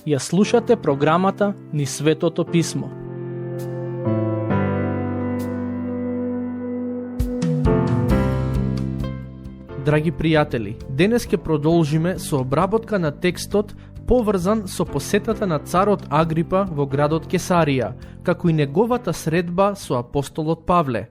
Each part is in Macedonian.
Ја слушате програмата Низ Светото Писмо. Драги пријатели, денес ќе продолжиме со обработка на текстот поврзан со посетата на царот Агрипа во градот Кесарија, како и неговата средба со апостолот Павле.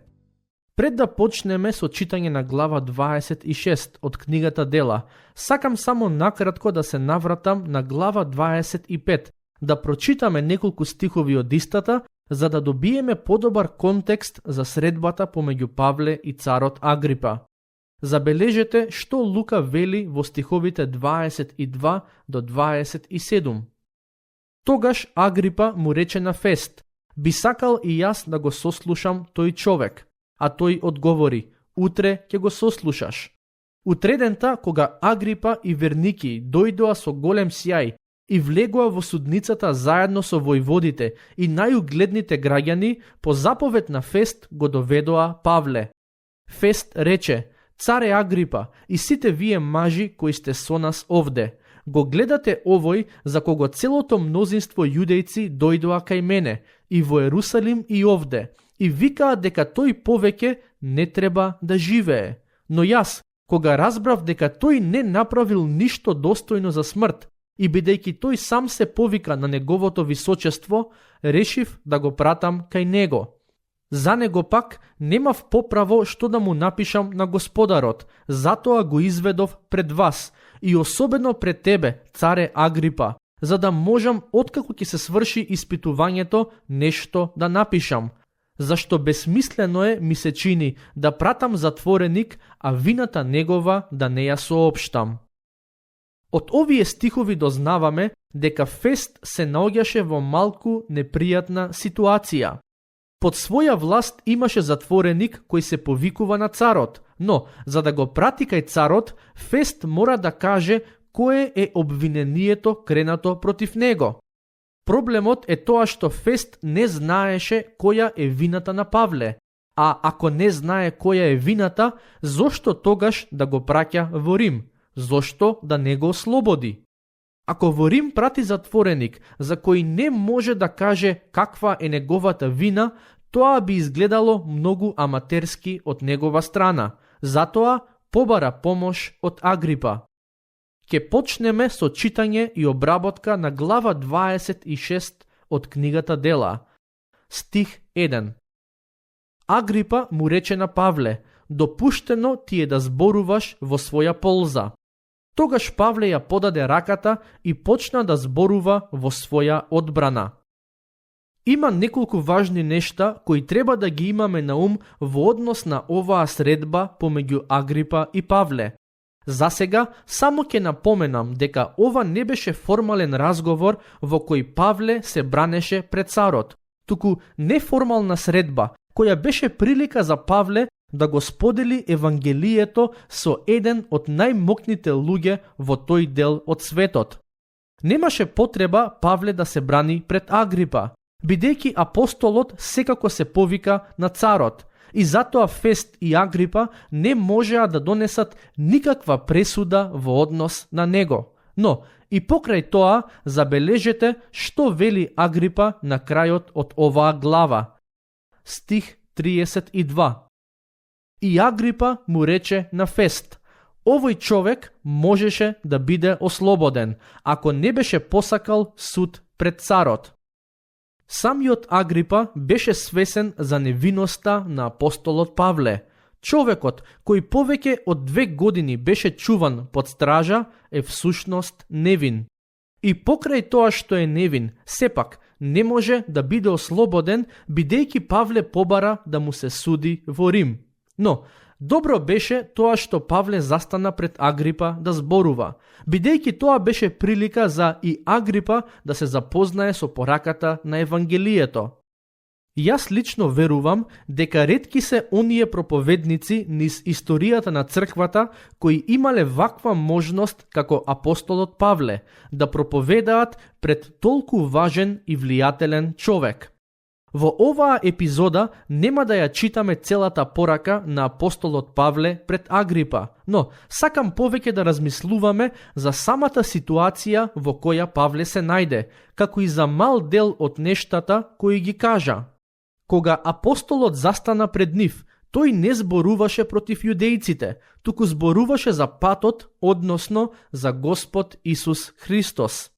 Пред да почнеме со читање на глава 26 од книгата Дела, сакам само накратко да се навратам на глава 25, да прочитаме неколку стихови од истата, за да добиеме подобар контекст за средбата помеѓу Павле и царот Агрипа. Забележете што Лука вели во стиховите 22 до 27. Тогаш Агрипа му рече на Фест: би сакал и јас да го сослушам тој човек. А тој одговори: утре ќе го сослушаш. Утредента, кога Агрипа и Верники дојдоа со голем сјај и влегоа во судницата заедно со војводите и најугледните граѓани, по заповед на Фест го доведоа Павле. Фест рече: царе Агрипа и сите вие мажи кои сте со нас овде, го гледате овој за кого целото мнозинство јудејци дојдоа кај мене и во Ерусалим и овде, и викаат дека тој повеќе не треба да живее. Но јас, кога разбрав дека тој не направил ништо достојно за смрт, и бидејќи тој сам се повика на неговото височество, решив да го пратам кај него. За него пак немав поправо што да му напишам на господарот, затоа го изведов пред вас и особено пред тебе, царе Агрипа, за да можам откако ќе се сврши испитувањето нешто да напишам. Зашто безсмислено е, ми се чини, да пратам затвореник, а вината негова да не ја соопштам. Од овие стихови дознаваме дека Фест се наоѓаше во малку непријатна ситуација. Под своја власт имаше затвореник кој се повикува на царот, но за да го прати кај царот, Фест мора да каже кое е обвинението кренато против него. Проблемот е тоа што Фест не знаеше која е вината на Павле, а ако не знае која е вината, зошто тогаш да го праќа во Рим? Зошто да не го ослободи? Ако во Рим прати затвореник за кој не може да каже каква е неговата вина, тоа би изгледало многу аматерски од негова страна, затоа побара помош од Агрипа. Ке почнеме со читање и обработка на глава 26 од книгата Дела. Стих 1. Агрипа му рече на Павле: допуштено ти е да зборуваш во своја полза. Тогаш Павле ја подаде раката и почна да зборува во своја одбрана. Има неколку важни нешта кои треба да ги имаме на ум во однос на оваа средба помеѓу Агрипа и Павле. За сега само ќе напоменам дека ова не беше формален разговор во кој Павле се бранеше пред царот, туку неформална средба која беше прилика за Павле да го сподели Евангелието со еден од најмокните луѓе во тој дел од светот. Немаше потреба Павле да се брани пред Агрипа, бидејќи апостолот секако се повика на царот, и затоа Фест и Агрипа не можеа да донесат никаква пресуда во однос на него. Но и покрај тоа забележете што вели Агрипа на крајот од оваа глава. Стих 32. И Агрипа му рече на Фест: овој човек можеше да биде ослободен, ако не беше посакал суд пред царот. Самиот Агрипа беше свесен за невиноста на апостолот Павле. Човекот кој повеќе од 2 години беше чуван под стража е всушност невин. И покрај тоа што е невин, сепак не може да биде ослободен, бидејќи Павле побара да му се суди во Рим. Но добро беше тоа што Павле застана пред Агрипа да зборува, бидејќи тоа беше прилика за и Агрипа да се запознае со пораката на Евангелието. Јас лично верувам дека ретки се оние проповедници низ историјата на црквата кои имале ваква можност како апостолот Павле да проповедаат пред толку важен и влијателен човек. Во оваа епизода нема да ја читаме целата порака на апостолот Павле пред Агрипа, но сакам повеќе да размислуваме за самата ситуација во која Павле се најде, како и за мал дел од нештата кои ги кажа. Кога апостолот застана пред нив, тој не зборуваше против јудејците, туку зборуваше за патот, односно за Господ Исус Христос.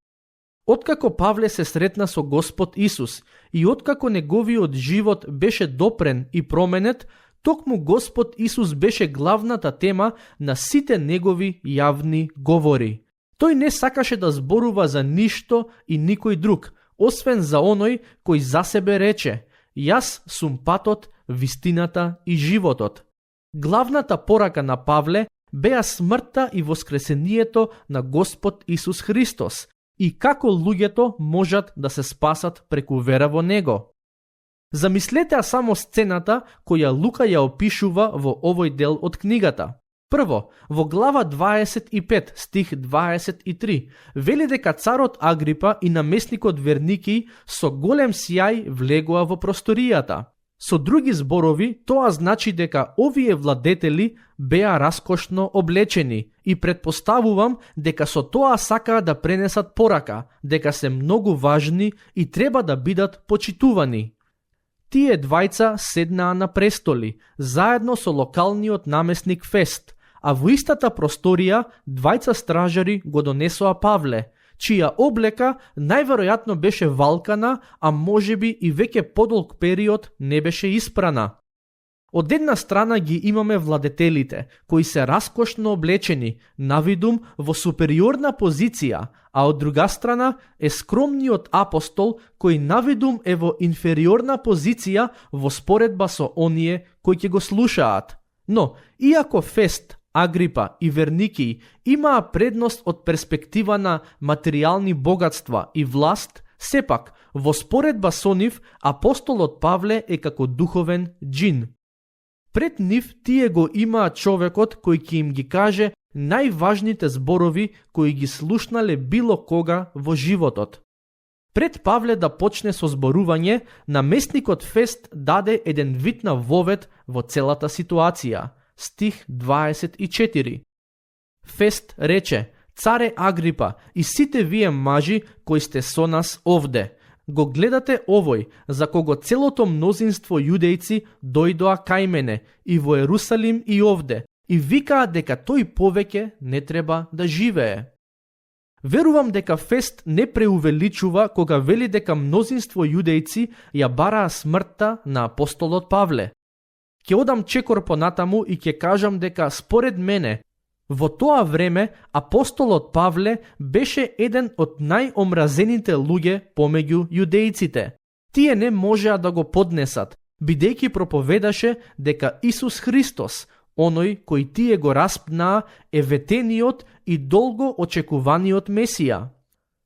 Откако Павле се сретна со Господ Исус и откако неговиот живот беше допрен и променет, токму Господ Исус беше главната тема на сите негови јавни говори. Тој не сакаше да зборува за ништо и никој друг, освен за оној кој за себе рече: "Јас сум патот, вистината и животот." Главната порака на Павле беа смртта и воскресението на Господ Исус Христос и како луѓето можат да се спасат преку вера во Него. Замислете само сцената која Лука ја опишува во овој дел од книгата. Прво, во глава 25, стих 23, вели дека царот Агрипа и намесникот Верникиј со голем сјај влегоа во просторијата. Со други зборови, тоа значи дека овие владетели беа раскошно облечени и предпоставувам дека со тоа сакаа да пренесат порака, дека се многу важни и треба да бидат почитувани. Тие двајца седнаа на престоли, заедно со локалниот намесник Фест, а во истата просторија двајца стражари го донесоа Павле, чија облека најверојатно беше валкана, а можеби и веќе подолг период не беше испрана. Од една страна ги имаме владетелите, кои се раскошно облечени, навидум во супериорна позиција, а од друга страна е скромниот апостол, кој навидум е во инфериорна позиција во споредба со оние кои ќе го слушаат. Но, иако Фест, Агрипа и Верникиј имаа предност од перспектива на материјални богатства и власт, сепак, во споредба со нив, апостолот Павле е како духовен џин. Пред нив тие го имаа човекот кој ќе им ги каже најважните зборови кои ги слушнале било кога во животот. Пред Павле да почне со зборување, намесникот Фест даде еден вид на вовед во целата ситуација. Стих 24. Фест рече: "Царе Агрипа и сите вие мажи кои сте со нас овде, го гледате овој за кого целото мнозинство јудејци дојдоа кај мене и во Ерусалим и овде и викаа дека тој повеќе не треба да живее." Верувам дека Фест не преувеличува кога вели дека мнозинство јудејци ја бараа смртта на апостолот Павле. Ќе одам чекор понатаму и ќе кажам дека според мене во тоа време апостолот Павле беше еден од најомразените луѓе помеѓу јудејците. Тие не можеа да го поднесат, бидејќи проповедаше дека Исус Христос, оној кој тие го распнаа, е ветениот и долго очекуваниот Месија.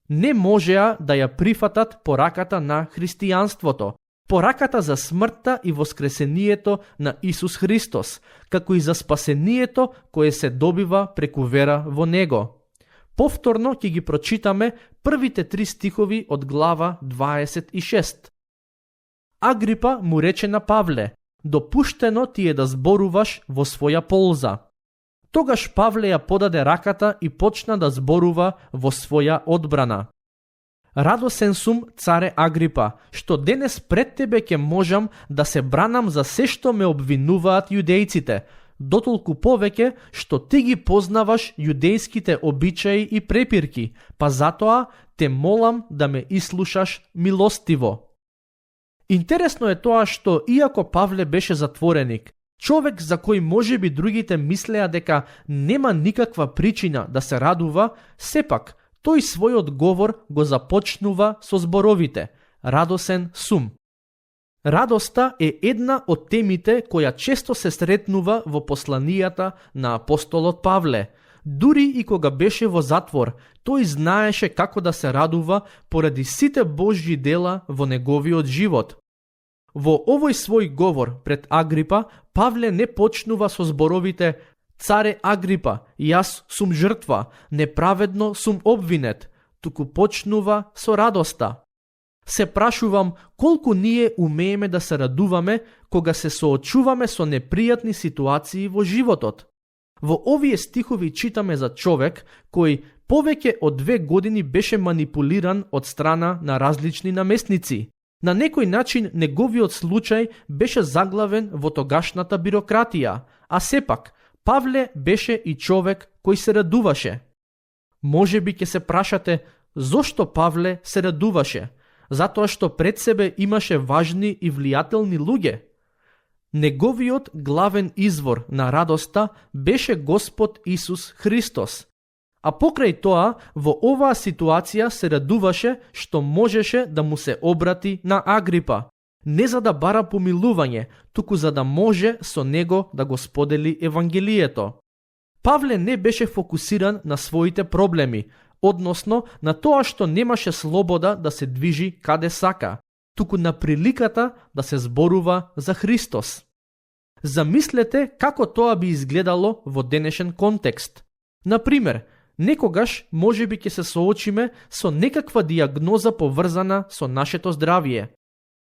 Не можеа да ја прифатат пораката на христијанството, пораката за смртта и воскресението на Исус Христос, како и за спасението кое се добива преку вера во Него. Повторно ќе ги прочитаме првите 3 стихови од глава 26. Агрипа му рече на Павле: "Допуштено ти е да зборуваш во своја полза." Тогаш Павле ја подаде раката и почна да зборува во своја одбрана. "Радосен сум, царе Агрипа, што денес пред тебе ќе можам да се бранам за се што ме обвинуваат јудејците, дотолку повеќе што ти ги познаваш јудејските обичаи и препирки, па затоа те молам да ме ислушаш милостиво." Интересно е тоа што иако Павле беше затвореник, човек за кој можеби другите мислеа дека нема никаква причина да се радува, сепак тој својот говор го започнува со зборовите: "Радосен сум." Радоста е една од темите која често се сретнува во посланијата на апостолот Павле. Дури и кога беше во затвор, тој знаеше како да се радува поради сите Божји дела во неговиот живот. Во овој свој говор пред Агрипа, Павле не почнува со зборовите: "Царе Агрипа, јас сум жртва, неправедно сум обвинет", туку почнува со радоста. Се прашувам колку ние умееме да се радуваме кога се соочуваме со непријатни ситуации во животот. Во овие стихови читаме за човек кој повеќе од 2 години беше манипулиран од страна на различни наместници. На некој начин неговиот случај беше заглавен во тогашната бирократија, а сепак Павле беше и човек кој се радуваше. Можеби ќе се прашате зошто Павле се радуваше? Затоа што пред себе имаше важни и влијателни луѓе. Неговиот главен извор на радоста беше Господ Исус Христос. А покрај тоа, во оваа ситуација се радуваше што можеше да му се обрати на Агрипа, не за да бара помилување, туку за да може со него да го сподели Евангелието. Павле не беше фокусиран на своите проблеми, односно на тоа што немаше слобода да се движи каде сака, туку на приликата да се зборува за Христос. Замислете како тоа би изгледало во денешен контекст. Например, некогаш можеби ќе се соочиме со некаква дијагноза поврзана со нашето здравје.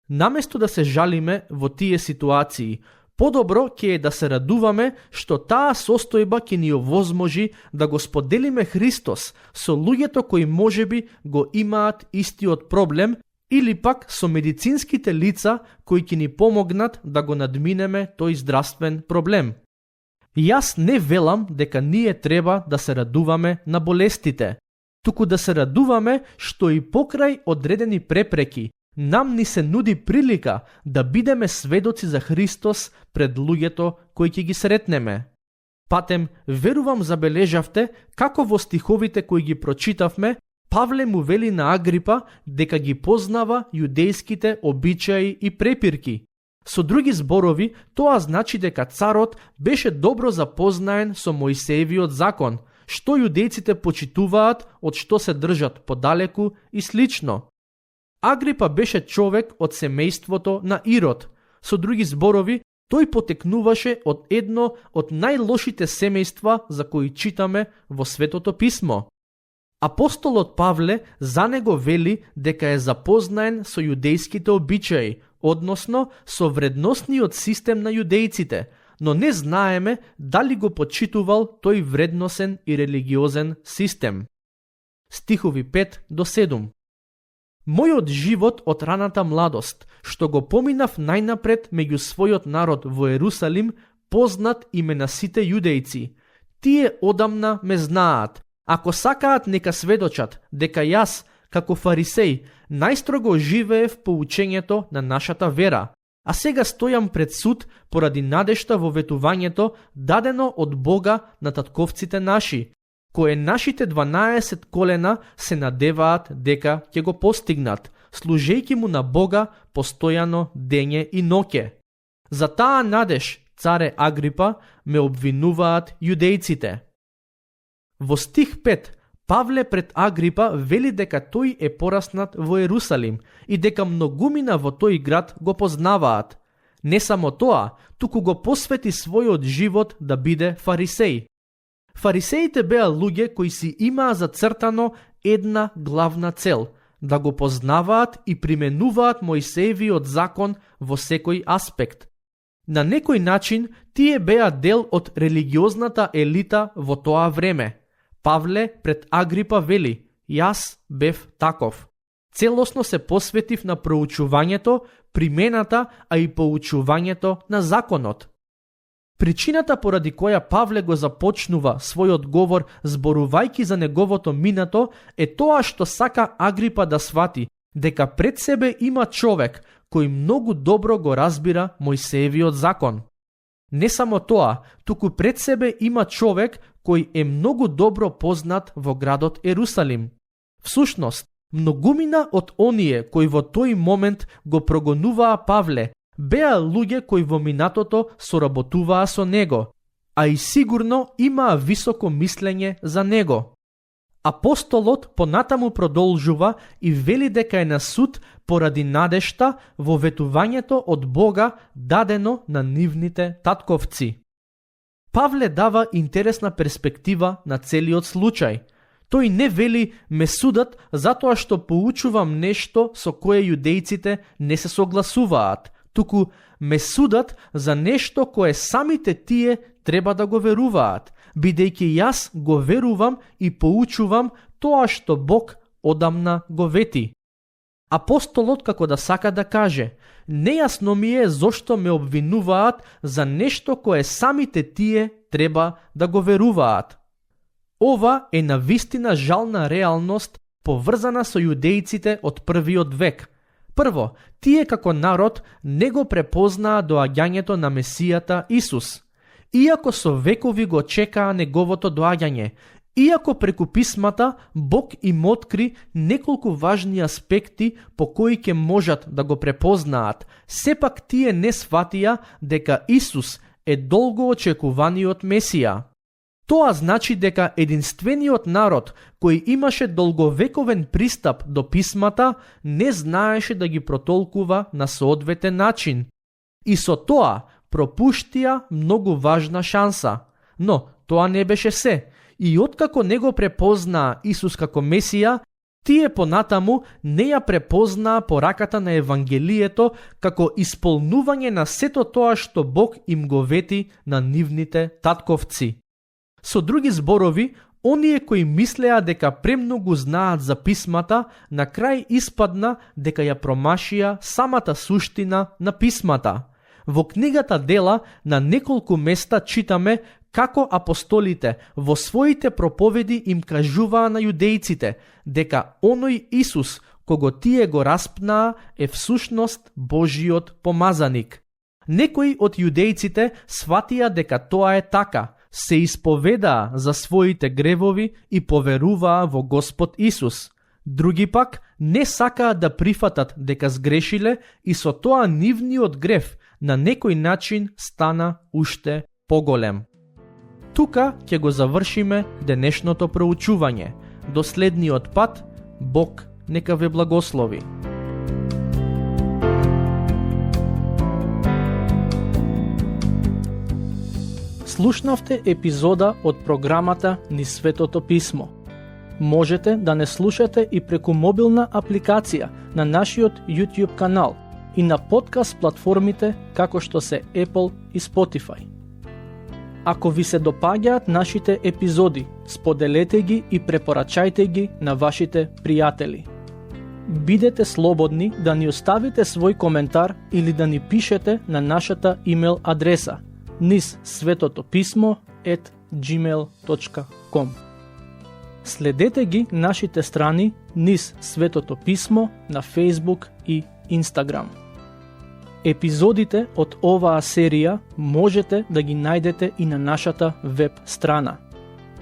Наместо да се жалиме во тие ситуации, подобро ќе е да се радуваме што таа состојба ќе ни овозможи да го споделиме Христос со луѓето кои можеби го имаат истиот проблем или пак со медицинските лица кои ќе ни помогнат да го надминеме тој здравствен проблем. Јас не велам дека ние треба да се радуваме на болестите, туку да се радуваме што и покрај одредени препреки нам ни се нуди прилика да бидеме сведоци за Христос пред луѓето кои ќе ги сретнеме. Патем, верувам забележавте како во стиховите кои ги прочитавме, Павле му вели на Агрипа дека ги познава јудејските обичаи и препирки. Со други зборови, тоа значи дека царот беше добро запознаен со Мојсеевиот закон, што јудејците почитуваат, од што се држат подалеку и слично. Агрипа беше човек од семејството на Ирод. Со други зборови, тој потекнуваше од едно од најлошите семејства за кои читаме во Светото писмо. Апостолот Павле за него вели дека е запознаен со јудејските обичаи, односно со вредносниот систем на јудејците, но не знаеме дали го почитувал тој вредносен и религиозен систем. Стихови 5 до 7. Мојот живот од раната младост, што го поминав најнапред меѓу својот народ во Ерусалим, познат име на сите јудејци. Тие одамна ме знаат. Ако сакаат, нека сведочат дека јас, како фарисеј, најстрого живеев по учењето на нашата вера, а сега стојам пред суд поради надежта во ветувањето дадено од Бога на татковците наши, кое нашите 12 колена се надеваат дека ќе го постигнат, служејќи му на Бога постојано дење и ноќе. За таа надеж, царе Агрипа, ме обвинуваат јудејците. Во стих 5, Павле пред Агрипа вели дека тој е пораснат во Ерусалим и дека многумина во тој град го познаваат. Не само тоа, туку го посвети својот живот да биде фарисеј. Фарисеите беа луѓе кои си имаа зацртано една главна цел – да го познаваат и применуваат Мојсеевиот закон во секој аспект. На некој начин тие беа дел од религиозната елита во тоа време. Павле пред Агрипа вели: јас бев таков. Целосно се посветив на проучувањето, примената, а и поучувањето на законот. Причината поради која Павле го започнува својот говор зборувајќи за неговото минато е тоа што сака Агрипа да свати дека пред себе има човек кој многу добро го разбира Мојсеевиот закон. Не само тоа, туку пред себе има човек кој е многу добро познат во градот Ерусалим. Всушност, многумина од оние кои во тој момент го прогонуваа Павле беа луѓе кои во минатото соработуваа со него, а и сигурно имаа високо мислење за него. Апостолот понатаму продолжува и вели дека е на суд поради надежта во ветувањето од Бога дадено на нивните татковци. Павле дава интересна перспектива на целиот случај. Тој не вели ме судат затоа што поучувам нешто со кое јудејците не се согласуваат, туку ме судат за нешто кое самите тие треба да го веруваат, бидејќи јас го верувам и поучувам тоа што Бог одамна го вети. Апостолот како да сака да каже, нејасно ми е зошто ме обвинуваат за нешто кое самите тие треба да го веруваат. Ова е навистина жална реалност поврзана со јудејците од првиот век. Прво, тие како народ не го препознаа доаѓањето на Месијата Исус. Иако со векови го чекаа неговото доаѓање, иако преку писмата Бог им откри неколку важни аспекти по кои ќе можат да го препознаат, сепак тие не сватија дека Исус е долго очекуваниот Месија. Тоа значи дека единствениот народ кој имаше долговековен пристап до писмата не знаеше да ги протолкува на соодветен начин. И со тоа пропуштија многу важна шанса. Но тоа не беше се. И откако не го препознаа Исус како Месија, тие понатаму не ја препознаа пораката на Евангелието како исполнување на сето тоа што Бог им го вети на нивните татковци. Со други зборови, оние кои мислеа дека премногу знаат за писмата, на крај испадна дека ја промашија самата суштина на писмата. Во книгата Дела на неколку места читаме како апостолите во своите проповеди им кажуваа на јудејците дека оној Исус, кого тие го распнаа, е всушност Божиот помазаник. Некои од јудејците сватија дека тоа е така, се исповедаа за своите гревови и поверуваа во Господ Исус. Други пак не сакаа да прифатат дека сгрешиле и со тоа нивниот грев на некој начин стана уште поголем. Тука ќе го завршиме денешното проучување. До следниот пат, Бог нека ве благослови. Слушнавте епизода од програмата Низ Светото Писмо. Можете да не слушате и преку мобилна апликација на нашиот YouTube канал и на подкаст платформите како што се Apple и Spotify. Ако ви се допаѓаат нашите епизоди, споделете ги и препорачајте ги на вашите пријатели. Бидете слободни да ни оставите свој коментар или да ни пишете на нашата имейл адреса nizsvetotopисmo@gmail.com. Следете ги нашите страни Низ Светото Писмо на Facebook и Instagram. Епизодите од оваа серија можете да ги најдете и на нашата веб страна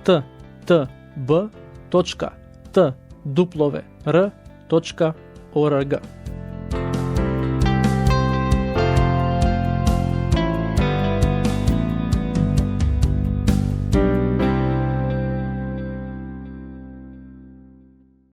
ttb.twr.org.